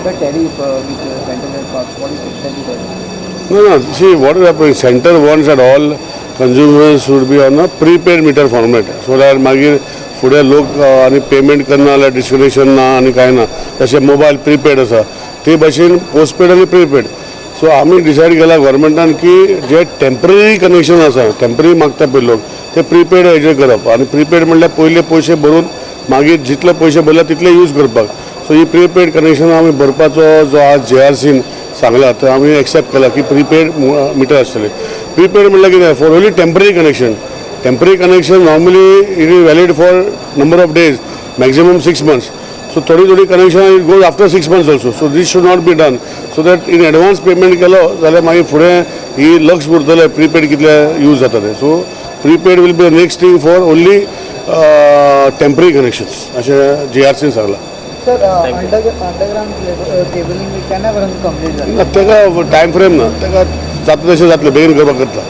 The tariff which central has passed, what is exactly that? No, see, what is happening, center wants that all consumers should be on a prepaid meter format, so that मागीर फुडें लोक आनी payment करना जाल्यार disconnection ना आनी कांय ना. तशें मोबायल प्रीपेड आसा ते भाशेन पोस्टपेड आनी प्रीपेड. सो आमी डिसायड केला गव्हर्मेंटान की जे टेंपररी कनेक्शन आसा, टेंपररी मागता पळय लोक, ते प्रीपेड हेजेर करप. आनी प्रीपेड म्हणल्यार पयले पयशे भरून मागीर जितले पयशे भरले तितले यूज करपाक. सो ही प्रीपेड कनेक्शन आमी भरपाचो जो आज जे आर सीन सांगला, तो आमी एक्सेप्ट केला की प्रीपेड मिटर आसतले. प्रीपेड म्हणल्यार कितें? For only temporary connection. Temporary connection normally it is valid for number of days, maximum 6 months. So थोडी थोडी connection, it goes after 6 months also. So this should not be done, so that in advance payment केलो जाल्यार मागीर फुडें ही लक्ष उरतलें prepaid कितले use जाता ते. So prepaid will be next thing for only temporary connections, अशें जे आर सीन सांगलां. सर, अंडरग्राउंड केबलिंग केन्ना पर्यंत कंप्लीट जालें? ना, ताका टायम फ्रेम ना. ताका जाता तशें जातलें, बेगीन करपाक करता.